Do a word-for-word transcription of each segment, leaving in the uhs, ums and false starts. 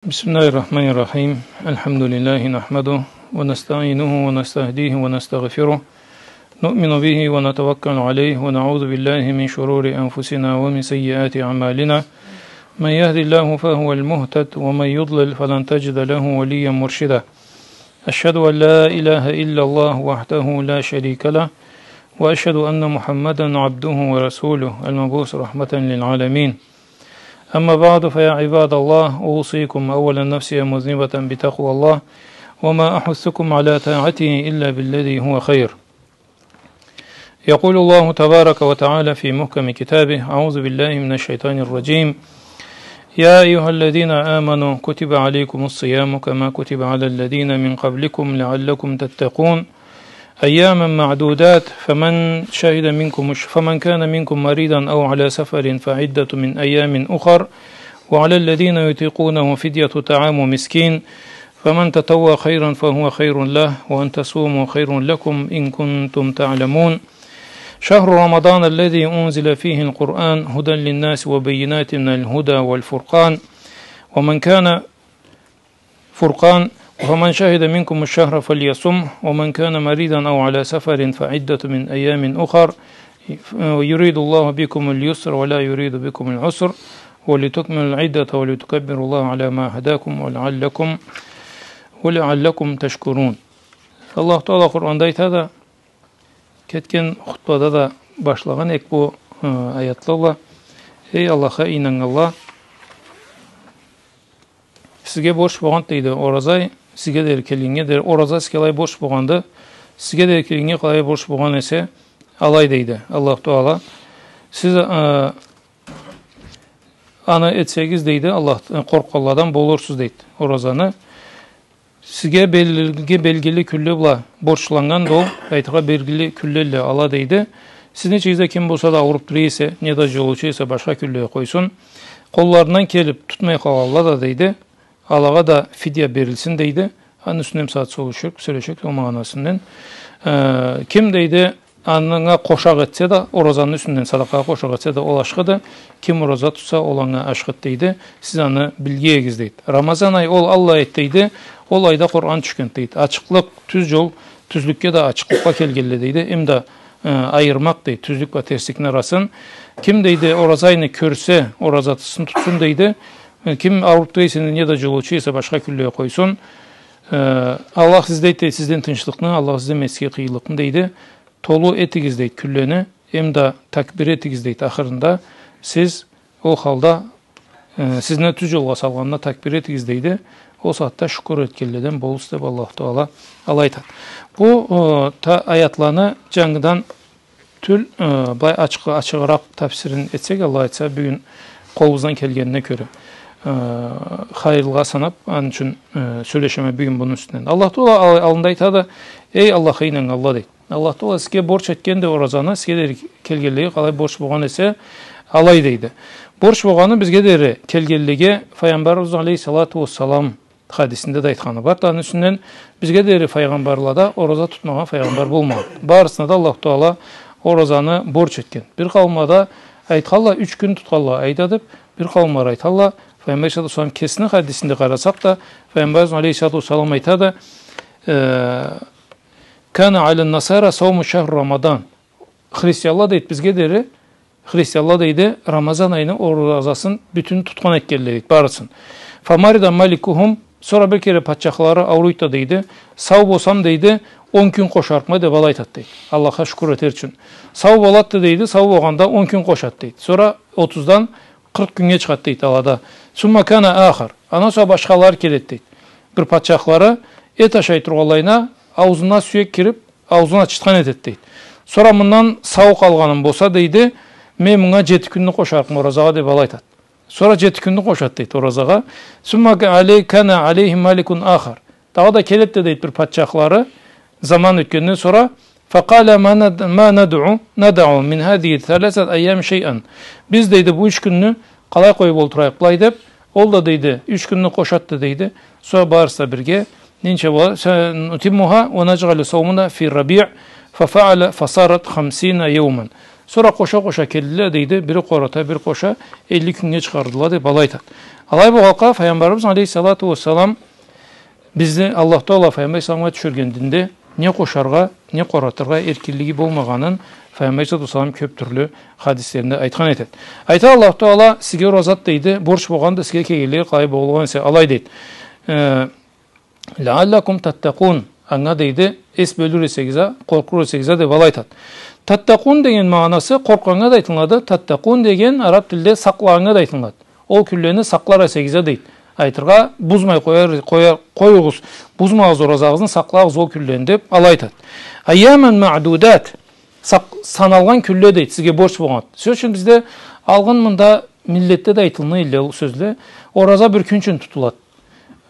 بسم الله الرحمن الرحيم. الحمد لله نحمده ونستعينه ونستهديه ونستغفره. نؤمن به ونتوكل عليه ونعوذ بالله من شرور أنفسنا ومن سيئات أعمالنا. من يهد الله فهو المهتد ومن يضلل فلن تجد له وليا مرشدا. أشهد أن لا إله إلا الله وحده لا شريك له، وأشهد أن محمدا عبده ورسوله المبعوث رحمة للعالمين. أما بعد، فيا عباد الله، أوصيكم أولا نفسي مذنبة بتقوى الله، وما أحثكم على طاعته إلا بالذي هو خير. يقول الله تبارك وتعالى في محكم كتابه: أعوذ بالله من الشيطان الرجيم. يا أيها الذين آمنوا كتب عليكم الصيام كما كتب على الذين من قبلكم لعلكم تتقون. أياما معدودات، فمن شهد منكم الش-، فمن كان منكم مريضا أو على سفر فعدة من أيام أخر، وعلى الذين يطيقونه فدية طعام مسكين، فمن تطوع خيرا فهو خير له، وأن تصوموا خير لكم إن كنتم تعلمون. شهر رمضان الذي أنزل فيه القرآن هدى للناس وبينات من الهدى والفرقان، ومن كان فرقان، فمن شهد منكم الشهر فليصمه، ومن كان مريضا أو على سفر فعدة من أيام أخر، يريد الله بكم اليسر ولا يريد بكم العسر، ولتكملوا العدة ولتكبروا الله على ما هداكم ولعلكم، ولعلكم تشكرون. Аллаху Таала Къуранда айтады, кетген хутбада да башлагъан эдик бу, э, аятла бла. Эй Аллахха ийнаннганла, сизге борч болгъанды, дейди, ораза, сизге дери келгеннге дери, ораза сизге алай борч болгъанды, сизге дери келгеннге къалай борч болгъан эсе, алай, дейди Аллаху Таала. Сиз, э, аны этсегиз, дейди, Аллах, э, къоркъгъанладан болурсуз, дейди, оразаны. Сизге белгили, белгили кюнле бла борчланнганды ол, айтыргъа, белгили кюнледиле ала, дейди. Сизни ичигизде ким болса да ауруп тура эсе, неда джолоучу эсе, башха кюнлеге къойсун. Къолларындан келип тутмай къалгъанла да, дейди, алагъа да фидия берилсин, дейди. Аны юсюнден бусагъат сёлеширик, сёлеширик ол магъанасындан. Э, ким, дейди, анга къошакъ этсе да, оразаны юсюнден садакъагъа къошакъ этсе да, ол ашхыды. Ким ораза тутса, ол анга ашхыды, дейди. Сиз аны билгиз, дейди. Рамазан ай ол аллай ай, дейди. Ол айда Къуран тюшгенди, дейди. Ачыкълыкъ, тюз джол, тюзлюкге да ачыкълыкъгъа келгенле, дейди. Эм да, э, айырмакъ, дейди, тюзлюк бла терсликни арасын. Ким, дейди, ораза айны кёрсе, оразасын тутсун, дейди. Э, ким ауруп тура эсе, неда джолоучу эсе, башха кюнлеге къойсун. Э, Аллах излейди, дейди, сизден тынчлыкъны, Аллах издемейди сизге къыйынлыкъны, дейди. Толу этигиз, дейди, кюнлени, эм да такбир этигиз, дейди, ахырында. Сиз ол халда, э, сизни тюз джолгъа салгъанына такбир этигиз, дейди. Ол сагъатда шукур этгенледен болурсуз, деп Аллаху Таала алай айтады. Бу, э, та-, аятланы джангыдан тюл, э, былай ачыкъ-, ачыгъыракъ тафсирин этсек, Аллах айтса, бюгюн къолубуздан келгенине кёре, э, хайырлыгъа санап, аны ючюн, э, сёлешеме бюгюн муну юсюнден. Аллах Таала ал-, аллында айтады: «Эй Аллахха ийнаннганла», дейди. Аллах Таала сизге борч этгенди оразаны, сизге дери келгенлеге къалай борч болгъан эсе, алай, дейди. Борч болгъаны бизге дери келгенлеге Файгъамбарыбыз алейхиссалату уассалам хадисинде да айтханы барды. Аны юсюнден бизге дери файгъамбарлада ораза тутмагъан файгъамбар болмагъан. Барысына да Аллаху Таала оразаны борч этген. Бир къауумлада айтханла, юч кюн тутханла айда деп, бир къауумла айтханла, Файгъамбар алейхиссалату уассалам кесини хадисинде къарасакъ да, Файгъамбар алейхиссалату уассалам айтады, э, «Кана аля насара сауму шахр Рамадан». Христианла, дейди, бизге дери, христианла, дейди, Рамазан айыны оразасын бютюн тутхан этгенле, дейди, барысын. «Фамарида маликухум», сора бир кере патчахлары ауруйду да, дейди, «сау болсам», дейди, «он кюн къошарыкъма», деп алай айтады, дейди. Аллахха шукур этер ючюн. Сау болады да, дейди, сау болгъанда он кюн къошады, дейди. Сора отуздан къыркъ кюннге чыгъады, дейди, алада. «Сумма кана ахар». Андан сора башхалары келеди, дейди. Бир патчахлары эт ашай тургъанлайына ауузуна сюек кирип, ауузун ачытхан этеди, дейди. Сора мындан сау къалгъаным болса, дейди, мен мынга джети кюнню къошарыкъма оразагъа, деп алай айтады. Сора джети кюнню къошады, дейди, оразагъа. «Сумма ка-, алей-, кана алейхи маликун ахар». Дагъыда келеди да, дейди, бир патчахлары, заман ётгенден сора, «Факъала ма над-, ма надъу, надъу мин хазихи саласат айям шайан». Биз, дейди, бу юч кюнню къалай къоюп олтурайыкъ былай деп, ол да, дейди, юч кюнню къошады да, дейди. Сора барысы да бирге, ненча болады? «Санутиммуха ва наджъалу саумана фи рабиъ, фа фаъала, фа сарат хамсина яуман». Сора къоша-къоша келдиле, дейди, бири къората, бири къоша, элли кюннге чыгъардыла, деп алай айтат. Алай болгъанлыкъгъа, Файгъамбарыбыз алейхиссалату уассалам бизни Аллах Таала Файгъамбар саламгъа тюшюрген динде не къошаргъа, не къоратыргъа эркинлиги болмагъанын Файгъамбар саллаллаху алейхи ва саллам кёп тюрлю хадислеринде айтхан этет. Айта Аллах Таала, сизге ораза, дейди, борч болгъанды, сизге келгенлеге къалай болгъан эсе, алай, дейди. Э, «Лааллакум таттакъун». Анга, дейди, эс бёлюр эсегиз а, къоркъур эсегиз а, деп алай айтат. Таттакъун деген магъанасы къоркъгъаннга да айтылынады, таттакъун деген араб тилде сакълагъаннга да айтылынады. Ол кюнлени сакълар эсегиз а, дейди. Айтыргъа, бузмай къояр, къояр, къоюгъуз, бузмагъыз оразагъызны, сакълагъыз ол кюнлени, деп алай айтат. Айяман маъдудат. Сакъ-, саналгъан кюнле, дейди, сизге борч болгъан. Сёз ючюн, бизде алгъын мында миллетде да айтылына элле ол сёзле. Ораза бир кюн ючюн тутулат.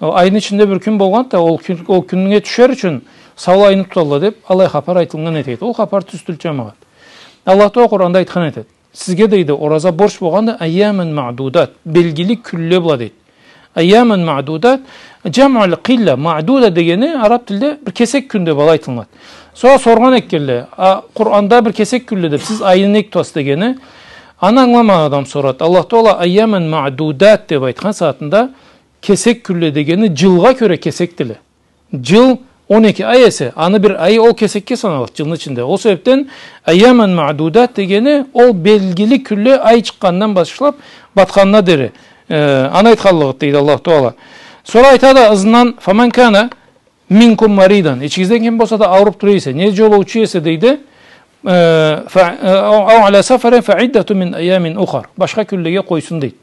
Ол айны ичинде бир кюн болгъанды да, ол кюн, ол кюннге тюшер ючюн саулай айны туталла деп, аллай хапар айтылгъан этеди. Ол хапар тюз тюлдю, джамагъат. Аллах Таала Къуранда айтхан этеди. Сизге, дейди, ораза борч болгъанды, айяман маъдудат, белгили кюнле бла, дейди. Айяман маъдудат, джамъу аль-къилля, маъдуда дегени араб тилде бир кесек кюн деп алай айтылынады. Сора соргъан этгенле, а, Къуранда бир кесек кюнле деп, сиз айны нек тутасыз дегени, аны ангыламагъан адам сорады. Аллах Таала айяман маъдудат деп айтхан сагъатында, кесек кюнле дегени джылгъа кёре кесекдиле. Джыл он эки ай эсе, аны бир айы ол кесекге саналады джылны ичинде. Ол себепден айяман маъдудат дегени ол белгили кюнле ай чыкъгъандан башлап батханына дери. Э, аны айтханлыгъыды, дейди Аллах Таала. Сора айтады ызындан, «Фаман кана минкум маридан». Ичигизден ким болса да ауруп тура эсе, не джолоучу эсе, дейди, э, фа-, э, ау, ау аля сафарин фа иддату мин айямин ухар. Башха кюнлеге къойсун, дейди.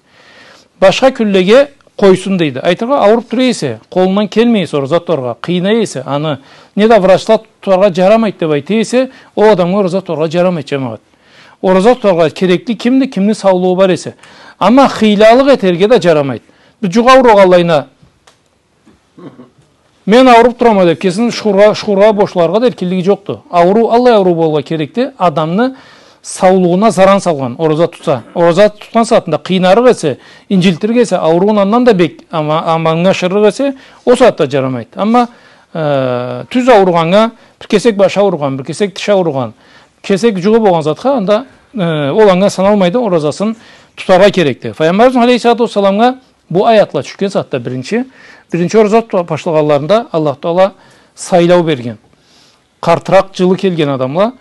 Башха кюнлеге къойсун, дейди. Айтыргъа, ауруп тура эсе, къолундан келмей эсе ораза тутаргъа, къыйнай эсе аны, неда врачла тутаргъа джарамайды деп айта эсе, ол адамгъа ораза тутаргъа джарамайды, джамагъат. Ораза тутаргъа керекли кимди? Кимни саулугъу бар эсе. Амма хыйлалыкъ этерге да джарамайды. Бир джукъ ауругъанлайына, «Мен ауруп турама» деп, кесин шукургъа, шукургъа бошларгъа да эркинлиги джокъду. Ауруу, аллай ауруу болургъа керекди, адамны саулугъуна заран салгъан, ораза тутса. Ораза тутхан сагъатында къыйнарыкъ эсе, инджилтирик эсе, ауруун андан да бек, амма, аманнга ашырырыкъ эсе, ол сагъатда джарамайды. Амма, э, тюз ауругъаннга, бир кесек башы ауругъан, бир кесек тиши ауругъан, кесек джугъу болгъан затха, анда, э, ол анга саналмайды, оразасын тутаргъа керекди. Файгъамбарыбыз алейхиссалату уассаламгъа бу аятла тюшген сагъатда биринчи, биринчи ораза тута башлагъанларында Аллах Таала сайлау берген. Къартыракъ, джылы келген адамла,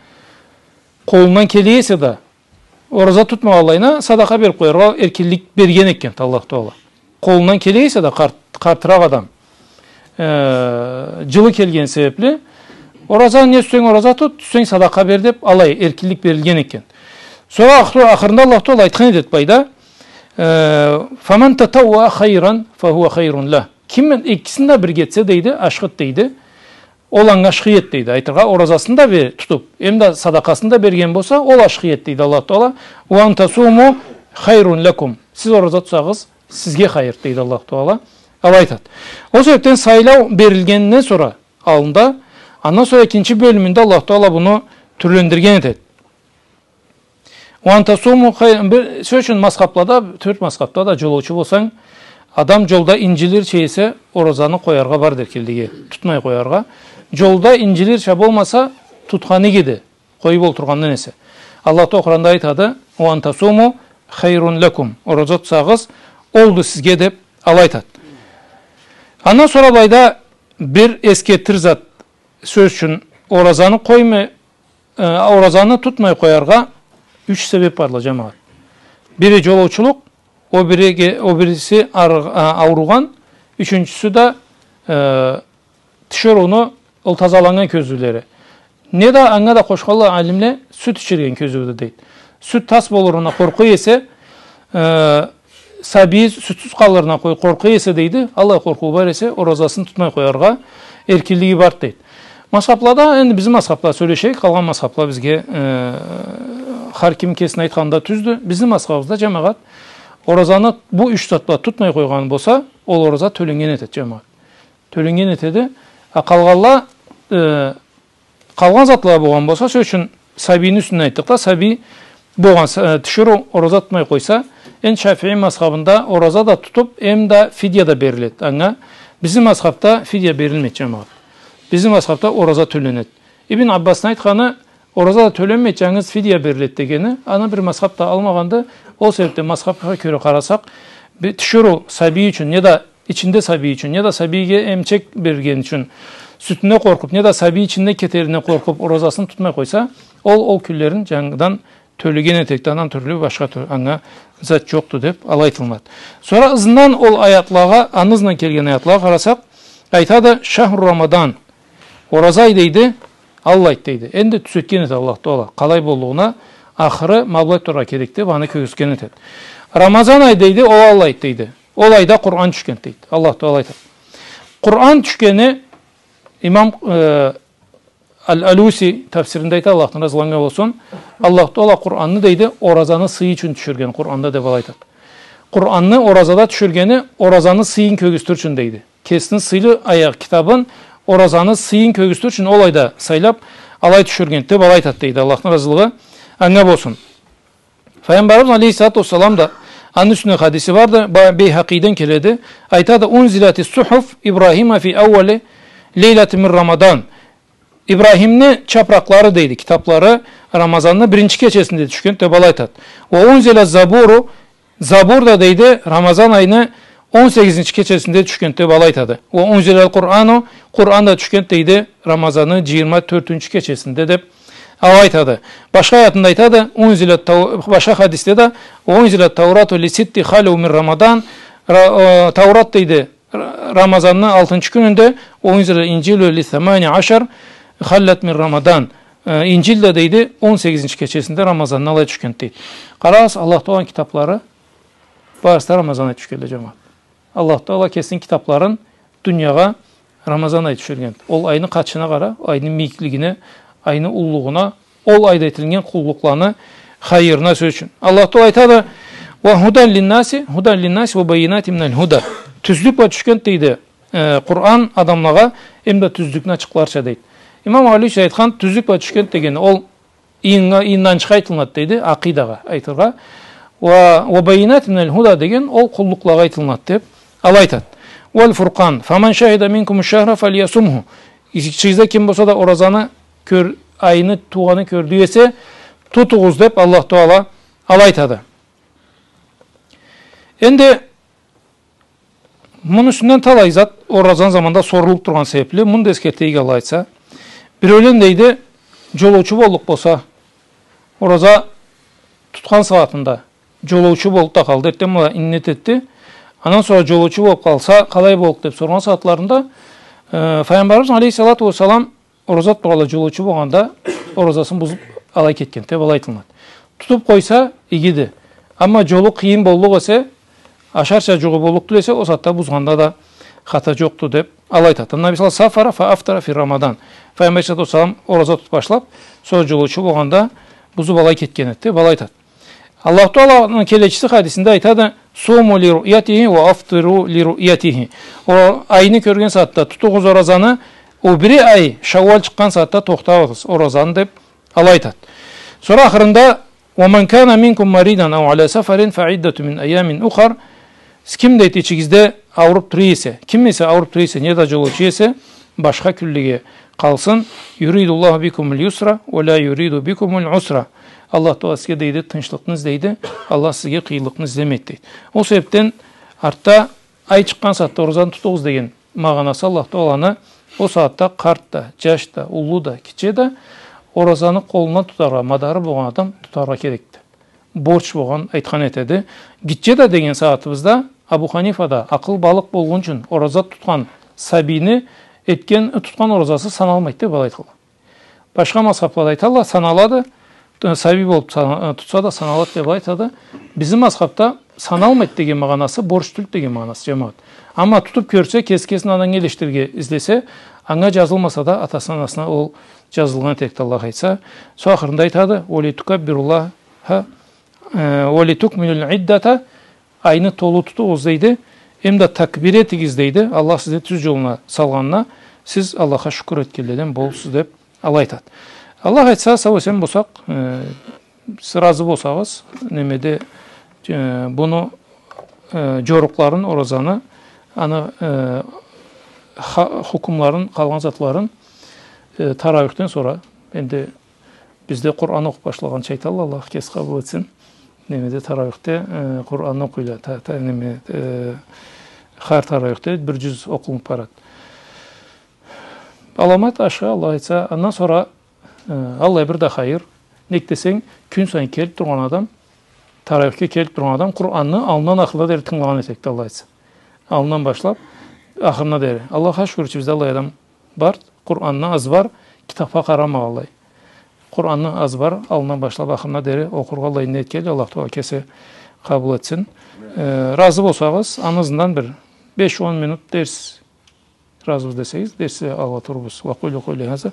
къолундан келе эсе да, ораза тутмагъанлайына садакъа берип къояргъа эркинлик берген экен Аллах Таала. Къолундан келе эсе да къарт-, къартыракъ адам, э, джылы келген себепли, ораза, не тутсанг ораза тут, тутсанг садакъа бер деп, алай эркинлик берилген экен. Сора ахыры-, ахырында Аллах Таала айтхан этет былайда, э, «Фаман татауа хайран фахуа хайрун лах». Ким экисин да бирге этсе, дейди, ашхыды, дейди, ол анга ашхы эди, дейди. Айтыргъа, оразасын да бе-, тутуп, эм да садакъасын да берген болса, ол ашхы эди, дейди Аллах Таала. «Уа ан тасуму хайрун лакум». Сиз ораза тутсагъыз, сизге хайыр, дейди Аллах Таала. Алай айтат. Ол себепден сайлау берилгенинден сора аллында, андан сора экинчи бёлюмюнде Аллах Таала буну тюрлендирген этет. «Уа ан тасуму хай-», бир, сёз ючюн, мазхаблада, тёрт мазхабда да джолоучу болсанг, адам джолда инджилирча эсе, оразаны къояргъа барды эркинлиги, тутмай къояргъа. Джолда инджилирча болмаса, тутхан игиди, къоюп олтургъандан эсе. Аллах Таала Къуранда айтады: «Уа ан тасуму хайрун лакум». Ораза тутсагъыз, олду сизге, деп алай айтат. Андан сора былайда бир эсгертир зат, сёз ючюн, оразаны къоймай, э, оразаны тутмай къояргъа юч себеп барла, джамагъат. Бири джолоучулукъ, о бириге, о бириси ар-, а, ауругъан, ючюнчюсю да, э, тиширыуну ол тазаланнган кёзюулери. Неда анга да къошханла алимле, сют ичирген кёзюудю, дейди. Сют тас болуруна къоркъуу эсе, э, сабийи сютсюз къалырына къой-, къоркъуу эсе, дейди, аллай къоркъуу бар эсе, оразасын тутмай къояргъа эркинлиги барды, дейди. Мазхаблада, энди бизни мазхабла сёлешейик, къалгъан мазхабла бизге, э, хар ким кесини айтханында тюздю. Бизни мазхабыбызда, джамагъат, оразаны бу юч зат бла тутмай къойгъаны болса, ол ораза тёленнген этеди, джамагъат. Тёленнген этеди. А къалгъанла, э, къалгъан затла болгъан болса, сёз ючюн, сабийни юсюнден айтдыкъ да, сабий болгъан, э, тиширыу ораза тутмай къойса, энди Шафии мазхабында ораза да тутуп, эм да фидия да бериледи анга. Бизни мазхабда фидия берилмейди, джамагъат. Бизни мазхабда ораза тёленеди. Ибн Аббасны айтханы, Ораза да тёленмейди, джангыз фидия бериледи дегени, аны бир мазхаб да алмагъанды. Ол себебден мазхабха кёре къарасакъ, бир тиширыу сабий ючюн, неда ичинде сабий ючюн, неда сабийге эмчек берген ючюн, сютюне къоркъуб, неда сабий ичинде кетерине къоркъуб, оразасын тутмай къойса, ол, ол кюнлерин джангыдан тёлеген этерикди, андан тюрлю башха тё-, анга зат джокъду деб, алай айтылынады. Сора ызындан ол аятлагъа, аны ызындан келген аятлагъа къарасакъ, айтады, «Шахру Рамадан». Ораза ай дейди, аллайды дейди. Энди тюзетген этеди Аллах Таала. Къалай боллугъуна, ахыры ма былай турургъа керек деб, аны кёргюзтген этеди. Рамазан ай дейди, ол аллайды дейди. Ол айда Къуран тюшгенди дейди. Аллах Таала айтады. Къуран тюшгени, имам, э, Аль-Алуси тафсиринде айта, Аллахдан разылыкъ анга болсун, Аллах Таала Къуранны дейди, оразаны сыйы ючюн тюшюрген Къуранда деб алай айтады. Къуранны оразада тюшюргени оразаны сыйын кёргюзтюр ючюн дейди. Кесини сыйлы аягъы китабын, оразаны сыйын кёргюзтюр ючюн ол айда сайлаб, алай тюшюргенди деб алай айтады дейди. Аллахны разылыгъы анга болсун. Файгъамбарыбыз алейхиссалату уассалам да, аны юсюнден хадиси барды, Ба-, Бейхакъийден келеди. Айтады, «Унзилати сухуф Ибрахима фи аууали лейлати мин Рамадан». Ибрахимни чапракълары дейди, китаблары Рамазанны биринчи кечесинде тюшгенди деб алай айтады. «Уа унзила Забуру», Забур да дейди, Рамазан айны он сегизинчи кечесинде тюшгенди деб алай айтады. «Уа унзила аль-Къурану», Къуран да тюшгенди дейди, Рамазанны джыйырма тёртюнчю кечесинде деб алай айтады. Башха аятында айтады, «Унзила тау-», башха хадисде да, «Уа унзила Таурату ли ситти халу мин Рамадан», Ра-, э, Таурат дейди, Ра-, Рамазанны алтынчы кюнюнде, «Уа унзила Инжилу ли самани ашар халлат мин Рамадан». Э, Инжил да дейди, он сегизинчи кечесинде Рамазанны алай тюшгенди дейди. Къарагъыз, Аллах Тааланы китаблары барысы да Рамазан ай тюшгенди, джамагъат. Аллах Таала кесини китабларын дуниягъа Рамазан ай тюшюрген. Ол айны къатышына къара, айны мийиклигине, айны уллулугъуна, ол айда этилген къуллукъланы хайырына, сёз ючюн. Аллах Таала айтады, «Уа худан линнаси, худан линнаси уа байинати миналь худа». Тюзлюк бла тюшгенди дейди, э, Къуран адамлагъа, эм да тюзлюкню ачыкъларча дейди. Имам Алюси айтхан, тюзлюк бла тюшгенди дегени, ол ийиннге-, ийиннге ачыкъ айтылынады дейди, акъидагъа айтыргъа. «Уа, уа байинати миналь худа» деген ол къуллукълагъа айтылынады деб алай айтады. «Уаль фуркъан, фаман шахида минкуму шахра фальясумху». Ичигизде ким болса да оразаны кёр-, айны туугъанын кёрдю эсе, тутугъуз деб Аллах Таала алай айтады. Энди муну юсюнден талай зат оразаны заманда сорулуб тургъан себебли, муну да эсгертейик, Аллах айтса. Биреулен дейди, джолоучу боллукъ болса, ораза тутхан сагъатында джолоучу болуб да къалды, эртден бла иннет этди. Андан сора джолоучу болуб къалса, къалай боллукъ деб соргъан сагъатларында, э, Файгъамбарыбыз алейхиссалату уассалам ораза тутуп тургъанлай джолоучу болгъанда, оразасын бузуп алай кетгенди, алай айтылынады. Тутуп къойса, игиди. Амма джолу къыйын боллукъ эсе, ашарча джугъу боллукъ тюл эсе, ол сагъатда бузгъанда да хата джокъду деп алай айтады. Аннаби саллаллаху алейхи ва саллам сафара фа афтара фи Рамадан. Файгъамбар алейхиссалату уассалам ораза тутуп башлап, сора джолоучу болгъанда бузуп алай кетген эди деп алай айтады. Аллаху Тааланы келечиси хадисинде айтады: «Суму ли руъятихи ва афтиру ли руъятихи». Ол айны кёрген сагъатда тутугъуз оразаны, ол бири ай Шауал чыкъгъан сагъатда тохтагъыз оразаны деп алай айтады. Сора ахырында: «Ва ман кана минкум маридан ау аля сафарин фа иддату мин айямин ухар». Ким дейди ичигизде ауруп тура эсе, ким эсе ауруп тура эсе, неда джолоучу эсе, башха кюнлеге къалсын. «Юридуллаху бикумул юсра ва ля юриду бикумул усра». Аллах Таала сизге дейди тынчлыкъны излейди, Аллах сизге къыйынлыкъны излемейди дейди. Ол себепден артда ай чыкъгъан сагъатда оразаны тутугъуз деген магъанасы Аллах Тааланы ол сагъатда къарт да, джаш да, уллу да, гитче да оразаны къолундан тутаргъа мадары болгъан адам тутаргъа керекди. Борч болгъан айтхан этеди. Гитче да деген сагъатыбызда Абу Ханифа да акъыл балыкъ болгъунчу ораза тутхан сабийни этген, тутхан оразасы саналмайды деп алай айталла. Башха мазхаблада айталла, саналады, сабий болуп сана-, тутса да саналады деп алай айтады. Бизни мазхабда саналмайды деген магъанасы борч тюлдю деген магъанасы, джамагъат. Амма тутуп кёрсе, кеси кесин анга элешдирирге излесе, анга джазылмаса да, атасына, анасына ол джазылгъан этерикди, Аллах айтса. Сора ахырында айтады: «Ва ли тукаббируллаха, э, ва ли тукмилул иддата», айны толу тутугъуз дейди, эм да такбир этигиз дейди, Аллах сизни тюз джолуна салгъанына, сиз Аллахха шукур этгенледен болурсуз деп алай айтады. Аллах айтса, сау-эсен болсакъ, э, сиз разы болсагъыз, немеде, э, буну, э, джорукъларын, оразаны, аны, э, ха-, хукмуларын, къалгъан затларын, э, таравихден сора, энди Бизде Къуран окъуп башлагъанча айталла, Аллах кеси къабыл этсин. Немеде, тарауихде, э, Къуранны окъуйла, та-, та-, неме, э, хар тарауихде бир джюз окъулунуп барад. Аламат ашхы, Аллах айтса, андан сора, э, аллай бир да хайыр. Нек десенг, кюн сайын келип тургъан адам, тарауихге келип тургъан адам Къуранны аллындан ахырына дери тынгылагъан этеди, Аллах айтса. Аллындан башлап, ахырына дери. Аллахха шукур, бизде аллай адам бар, Къуранны азбар, китапха къарамагъанлай. Къуранны азбар, аллындан башлап, ахырына дери окъургъа аллай ниет этгенле, Аллах Тагъала кеси къабыл этсин. Э, разы болсагъыз, аны ызындан бир беш-он минут дерс. Разы десегиз, дерсни ала турурбуз. وأقول قولي هذا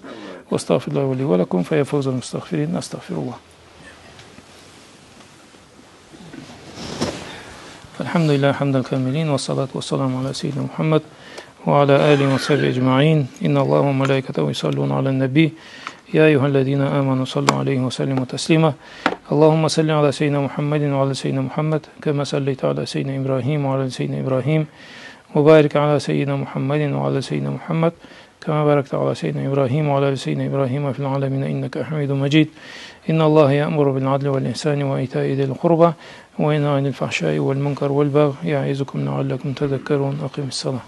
وأستغفر الله لي ولكم، فيا فوز المستغفرين، أستغفر الله. الحمد لله حمد الكاملين، والصلاة والسلام على سيدنا محمد وعلى آله وصحبه أجمعين. إن الله وملائكته يصلون على النبي، يا أيها الذين آمنوا صلوا عليه وسلموا تسليما. اللهم صل على سيدنا محمد وعلى سيدنا محمد، كما صليت على سيدنا إبراهيم وعلى سيدنا إبراهيم، وبارك على سيدنا محمد وعلى سيدنا محمد، كما باركت على سيدنا إبراهيم وعلى آل سيدنا إبراهيم في العالمين إنك حميد مجيد. إن الله يأمر بالعدل والإحسان وإيتاء ذي القربى وينهى عن الفحشاء والمنكر والبغي يعظكم لعلكم تذكرون. أقم الصلاة.